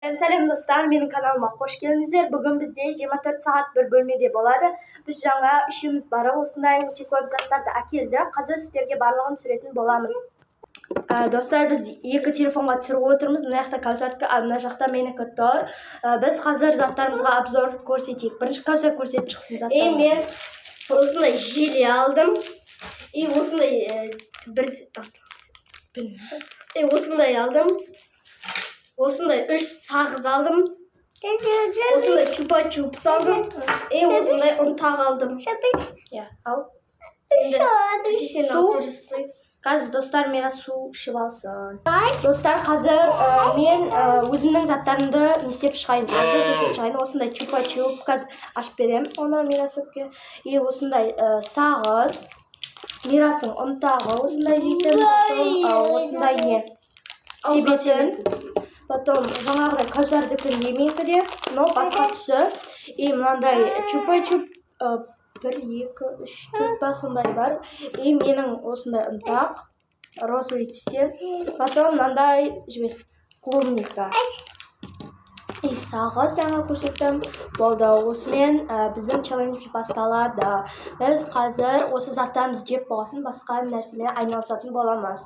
Сәлем, достар, менің каналыма қош келдіңіздер. Бүгін бізде 24 сағат бір бөлмеде болады. Біз жаңа үшеуміз барып, осындай өте көп заттарды әкелдік. Қазір сіздерге барлығын түсіретін боламын. Достар, біз екі телефонға түсіріп отырмыз. Мына жақта Кәусардікі, ал мына жақта менікі тұр. Біз қазір заттарымызға обзор көрсетейік. Бірінші Кәусар көрсетіп шықсын И заттарын. Мен осындай желе алдым. И осындай бір и осындай алдым. Осындай үш сағыз алдым. Осындай чупа-чупс алдым. И осындай ұнтақ алдым. Иә, ал. Енді сен Су. обзор жасасаң. Қазір, достар, Мирас су ішіп алсын. Достар, қазір мен өзімнің заттарымды не істеп шығайын, обзор көрсетіп шығайын. Осындай чупа-чуп, қазір ашып беремін оны Мирасовке. И осындай сағыз, Мирастың ұнтағы, осындай жейтін, потом осындай не Ауызға. себетін, потом жаңағыдай Кәусардікі, не, менікі де, но басқа түсі. И мынандай чупа-чуп, бір, екі, үш, төрт па, сондай бар. И менің осындай ұнтақ розовый түсте, потом мынандай, жібер, клубника и сағыз жаңа көрсеттім. Болды, осымен біздің челлендж басталады. Біз қазір осы заттарымызды жеп болғасын, басқа нәрсемен айналысатын боламыз.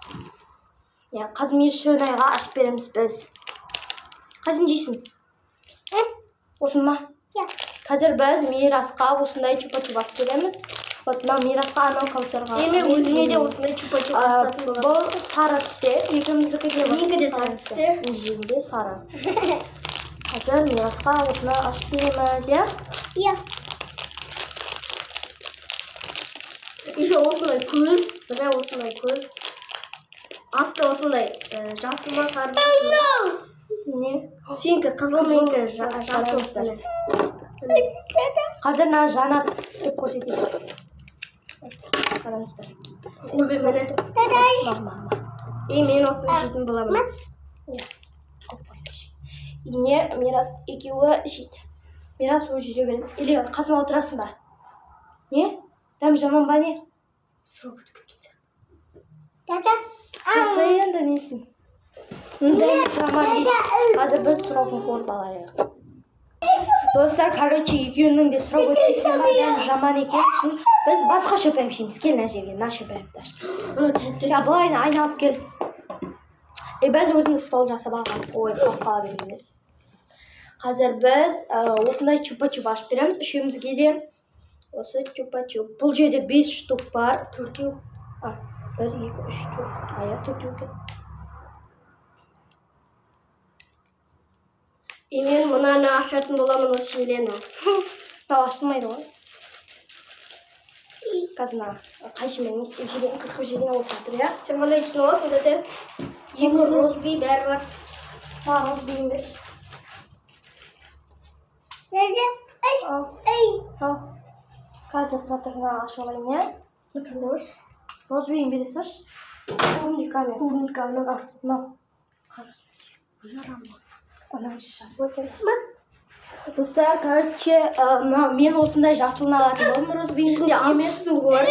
Иә, қазір Миршонайға ашып береміз. Біз қайсысын жейсің, осыны ма? Қазір біз Мирасқа осындай чупа-чуп ашып береміз. Вот мынау Мирасқа, анау Кәусарға. И мен өзіме де осындай чупа-чуп асатын боламын. Бұл сары түсте, екеуміздікі де бар. Менікі де сары түсте. Менің де сары. Қазір Мирасқа осыны ашып береміз, иә. Иә. Еще осындай көз, міне, осындай көз. Асты осындай жасыл ма, сары ма? Не? Сенікі қызыл, менікі жасыл. Қараңыздар. Міне. Қазір мына Жанат істеп көрсетеді. Вот, қараңыздар. Ойбай, міне. Мына, мына, мына. И мен осыны жейтін боламын. Иә, қойып қояйын. Не, Мирас екеуі жейді. Мирас өзі жүре береді или қасыма отырасың ба? Не, дәмі жаман ба, не? Срок өтіп кеткен сияқты. Жақсы, енді несін, дәмі жаман дейді. Қазір біз срогын көріп алайық. Достар, короче, екеуінің де срок өтіп кеткен ба, дәмі жаман екен. Сосын біз басқа шөпәйім жейміз. Кел мына жерге, мына шөпәйімді аш. Анау тәтті. Ja, былай айналып кел. И біз өзіміз стол жасап алған. Ой, құлап қала бермеңіз. Қазір біз осындай чупа-чуп ашып береміз үшеумізге де осы чупа-чуп. Бұл жерде бес штук бар. Төртеу. А, бір, екі, үш, төрт. А, иә, төртеу екен. И мен мынаны ашатын боламын, осы желені. Мынау ашылмайды ғой. Қазір мына қайшымен не істеп жіберейін, қырқып жіберейін, болып жатыр, иә. Сен қандай түсін аласың, тәте? Екі розби, бәрі бар. Маған розбиін берші. Ал, ал. Қазір, тұра тұр, мынаны ашып алайын, иә. Қандай? Розбиін бере салшы. Клубникамен. Клубниканы. А, мынау. Анау жасыл екен. Достар, короче, мынау мен осындай жасылын алатын болдым, розбиін. Ішінде алты штук бар.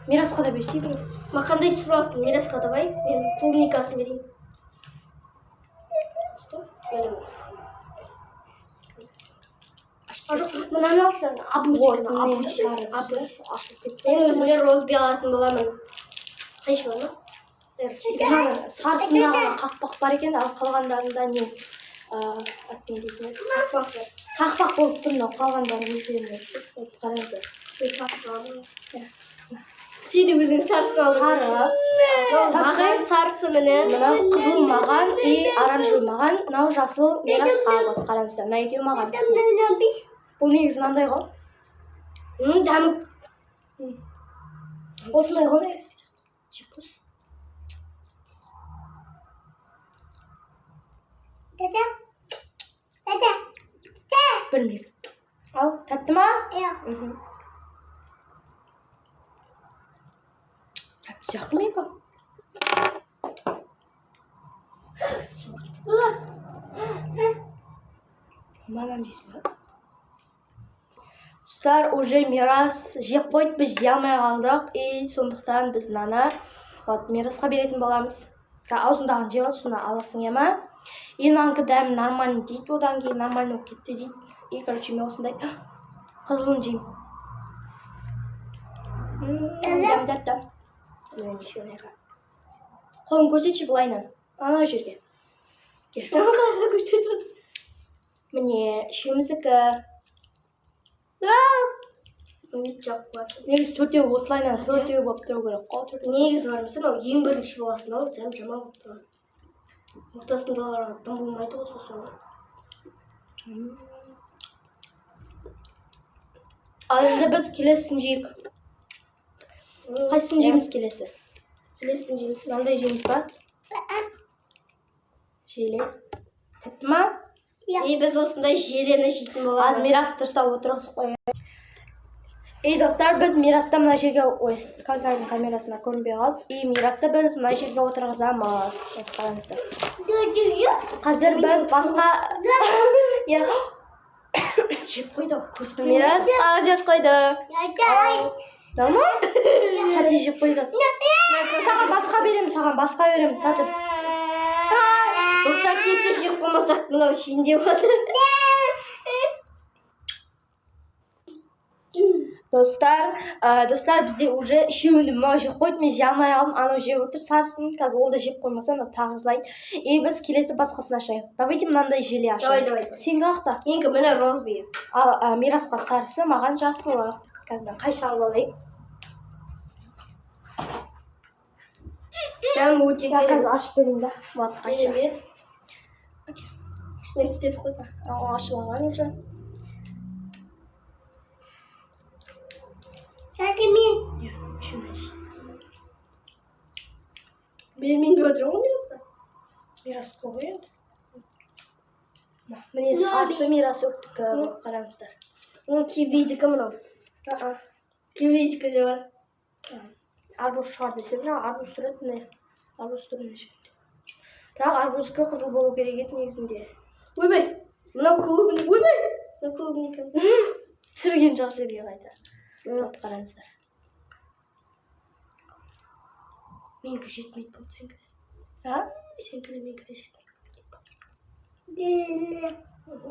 Мирасқа да берсей. Маған қандай түсін аласың? Мирасқа давай. Мен клубникасын берейін. Что? А, жоқ, мынаны алшы. Вот, Абучик. міне. Абу. Ашылып кетті. Мен өзіме розби алатын боламын. Қайшы бар ма? Мынаның сарысында ғана қақпақ бар екен, ал қалғандарында не, аты не дейтін еді? Қақпақ бар. Қақпақ болып тұр мынау, қалғандары өздерінде. Вот, қараңыздар. Мен сарысын алдым. Иә. Сен де өзің сарысын алдың. Сары. Мынау маған сарысы, міне. Мынау қызыл маған и оранжевый маған, мынау жасыл Мирасқа. Вот, қараңыздар, мына екеуі маған. Бұл негізі мынандай ғой. Дәмі. Осындай ғой негізі. Жеп көрші. Білмеймін. Ал, тәтті ма? Мхм. Тәтті сияқты менікі. Банан жейсің ба? Достар, уже Мирас жеп қойды, біз жей алмай қалдық. И сондықтан біз мынаны, вот, Мирасқа беретін боламыз. Аузыңдағын жеп ал, соны аласың, иә ма? И мынанікі дәмі нормальный дейді, одан кейін нормальный болып кетті дейді. И, короче, мен осындай қызылын жеймін. Дәм тәтті. Міне, неше. Қолын көрсетші былайынан, анау жерге. Кел. Қайда көрсетіп? Міне, үшеуміздікі. Бүйтіп жағып қоясың. Негізі төртеу осылайынан, Әте. төртеу болып тұру керек қой, төртеу. Негізі бар емес, мынау ең бірінші боласың, ау, дәм жаман болып тұрған. Ортасындағыларға дым болмайды ғой сосын. Ал енді біз келесісін жейік. Қайсысын жейміз келесі? Келесісін жейміз. Мынандай жейміз ба? Желе тәтті ма? И біз осындай желені жейтін боламыз. Аз, Мирас дұрыстап отырғызып қояйық. И, достар, біз Мирасты мына жерге, ой, Кәусардың камерасына көрінбей қалды. И Мирасты біз мына жерге отырғызамыз. Вот, қараңыздар, қазір біз басқа, иә. Жеп қойды ғой, көрсетпей. Мирас тағы жеп қойды. Нормально, тәте жеп қойды. Саған басқа беремін, саған басқа беремін, тәте. Достар, тез тез жеп қоймасақ, мынау ішінде болады. Достар, достар, бізде уже үшеуін мынау жеп қойды, мен жей алмай қалдым. Анау жеп отыр сарысын. Қазір ол да жеп қоймаса, анау тағы жылайды. И біз келесі басқасын ашайық. Давайте мынандай желе ашайық. Давай, давай. Сен қаяқта? Менікі міне, розовый. Ал Мирасқа сарысы, маған жасылы. Қазір мен қайшы алып алайын. Дәмі өте Я керемет. қазір ашып берейін да. Вот, қайшы. Керемет. Мен істеп қойдым. Ал, ашып алған уже. Иә, үшеуін ашайық. Бермейін деп отырмын ғой Мирасқа. Мирастікі ғой енді. Міне, сарысы Мирас өктікі. Қараңыздар. Оның кивидікі мынау. А-а. Кивидікі де бар. Арбуз шығар десем, жаңа арбуз тұр еді. Міне, арбуз тұр мына жерде, бірақ арбуздікі қызыл болу керек еді негізінде. Ойбай, мынау клубника. Ойбай, мынау клубника. Түсірген жоқ жерге қайта. Вот, қараңыздар. Менікі жетмейді болды, сенікі. А. Сенікі де, менікі де жетмейді.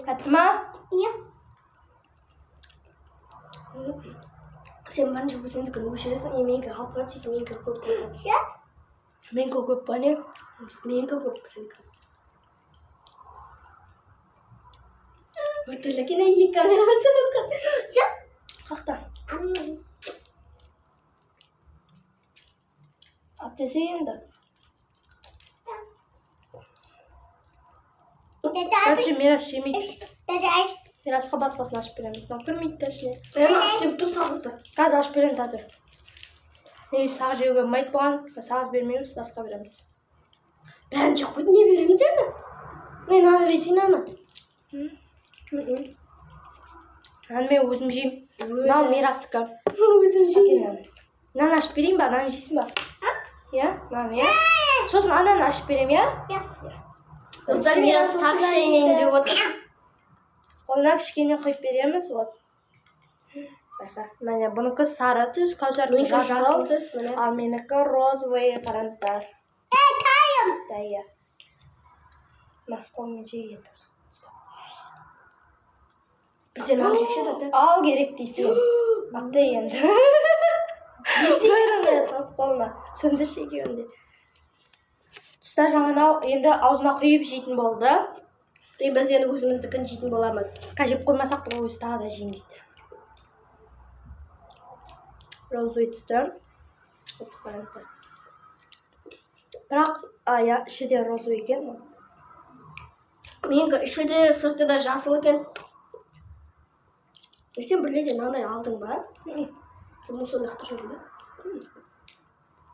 Тәтті ма? Иә. Сен барынша өзіңдікін өшіресің, и менікі қалып қалады, сөйтіп менікі көп болады. Менікі көп па, не? Менікі көп, сенікі аз. Өтірік екен, екі камераға түсіп жатқан. Қақта алып десе енді. Короче, Мирас жемейді. Мирасқа басқасын ашып береміз. Мынау кірмейді да ішіне. Мен аш деп тұр сағызды. Қазір ашып беремін, татыр. Негізі сағыз жеуге болмайды бұған. Сағыз бермейміз, басқа береміз. Бәрін жеп қойды, не береміз енді? Мен мынаны берсейін, ана. Мынаны мен өзім жеймін. Мынау Мирастікі. Өзім Әкел жеймін. мынаны. Мынаны ашып берейін ба? Мынаны жейсің ба? Иә, мынаны, иә. Сосын ананы ашып беремін, иә. Достар, Мирас сағыз шайнайын деп отыр. Қолына кішкене құйып береміз. Вот, байқа, міне, бұнікі сары түс, Кәусардікі Менікі жасыл жасыл түс, міне. Ал менікі розовый, қараңыздар да. Иә, мына қолыңмен же енді. Бізден нан жекші, тәте. Ал керек десең, атты енді бірін салып қолына. Сөндірші екеуін де. Тұста жаңа енді аузына құйып жейтін болды. И біз енді өзіміздікін жейтін боламыз. Қазір жеп қоймасақ, бұл өзі тағы да жеймін дейді. Розовый түсті. Вот, қараңыздар. Бірақ, а, иә, іші де розовый екен. Менікі іші де, сырты да жасыл екен. Е, сен бір леде мынандай алдың ба? Сен мусор лақтырып жібердің ба?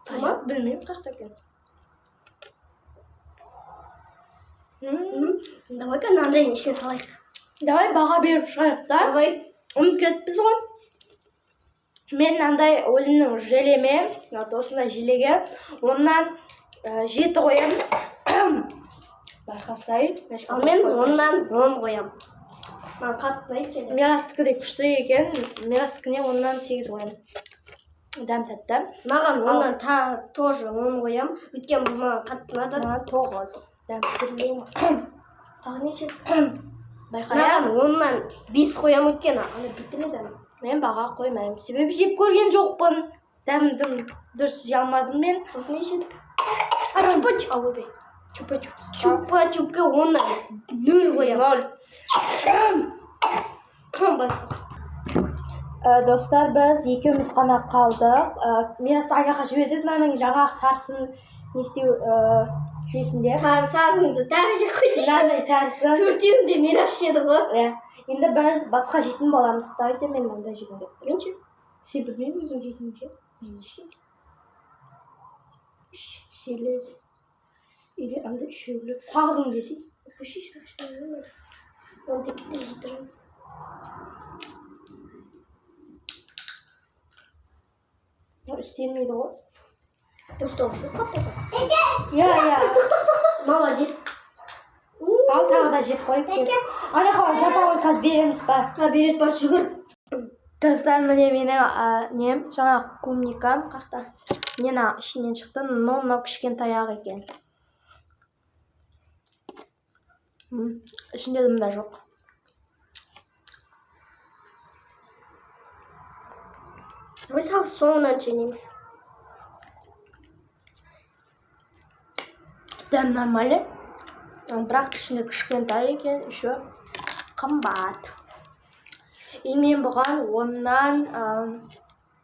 Тұр ма? Білмеймін, қаяқта екен. Давай-ка мынандайдың ішіне салайық. Давай баға беріп шығайық та. Давай. Ұмытып кетіппіз ғой. Мен мынандай өзімнің желеме, вот осындай желеге 10-нан 7 қоямын. Байқасай. Ал мен 10-нан 10 қоямын. Маған қатты ұнайды желе. Мирастікі де күшті екен. Мирастікіне 10-нан 8 қоямын. Дәм тәтті. Маған 10-нан та тоже 10 қоямын. Өйткені бұл маған қатты ұнады. Маған 9. Дәм. Тағы не жедік? Байқайық. Мынаған 10-нан 5 қоямын, өйткені ана біртүрлі дәмі. Мен баға қоймаймын, себебі жеп көрген жоқпын. Дәмін дым дұрыс жей алмадым мен. Сосын не жедік? А, чупа, а, ойбай. Чупа чупс. Чупа чупке 0 қоямын. 0. Достар, біз екеуміз ғана қалдық. Мирас ана жаққа жіберді, мынаның жаңағы сарысын не істеу, жесін деп. Сарысынды тағы жеп қойды. Мынандай сарысын. Төртеуін де Мирас жеді ғой. Иә, енді біз басқа жейтін боламыз. Давайте, мен мынандай жегім келіп тұр. Мен ше? Сен, білмеймін, өзің жейтінін ше. Мен ше? Желе или андай үшеулік сағызың жесей. Оны тек жей тұрамын. Мынау істелмейді ғой. Дұрыстау жоқ қатты. Иә. Молодец. Ал, тағы да жеп қойып кел. Ана жаққа жата ғой, қазір береміз, бар. А, береді, бар, жүгір. Достар, міне менің нем, жаңағы клубникам қақта. Міне, мына ішінен шықты, но мынау кішкентай ақ екен. Ішінде дым да жоқ. Давай сағыз соңынан шайнаймыз. Дәм нормально. Бірақ ішінде кішкентай екен, еще қымбат. И мен бұған 10-нан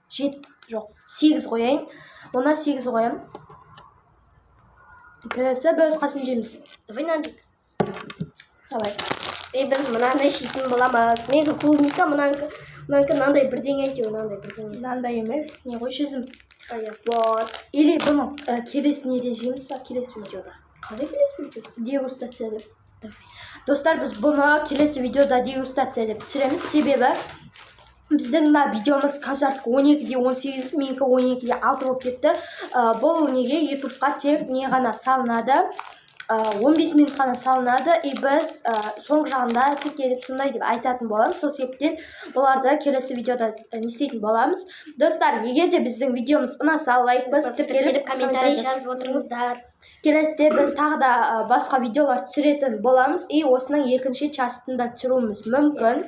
7, жоқ, 8 қояйын. 8 қоямын. Келесі біз қасын жейміз? Давай мынаны жейік. Давай. И біз мынаны жейтін боламыз. Менікі клубника, мынанікі мынандай бірдеңе әйтеуір, мынандай бірдеңе. Мынандай емес, не ғой, жүзім. А, иә. Вот. Или бұны келесі неде жейміз ба, келесі видеода? Қалай келесі видеода? Дегустация деп. Достар, біз бұны келесі видеода дегустация деп түсіреміз, себебі біздің мына видеомыз қазір 12-де 18, менікі 12-де 6 болып кетті. Бұл неге ютубқа тек не ғана салынады, 15 минут қана салынады, и біз соңғы жағында тіркеліп сондай деп айтатын боламыз. Сол себептен бұларды келесі видеода не істейтін боламыз. Достар, егер де біздің видеомыз ұнаса, лайк басып, тіркеліп, комментарий жазып отырыңыздар. Келесіде біз тағы да басқа видеолар түсіретін боламыз, и осының екінші частын да түсіруіміз мүмкін.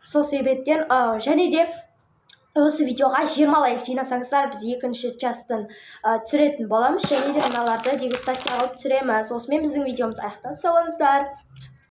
Сол себептен және де осы видеоға 20 лайк жинасаңыздар, біз екінші частын түсіретін боламыз және де мыналарды дегустация қылып түсіреміз. Осымен біздің видеомыз аяқталды. Сау болыңыздар.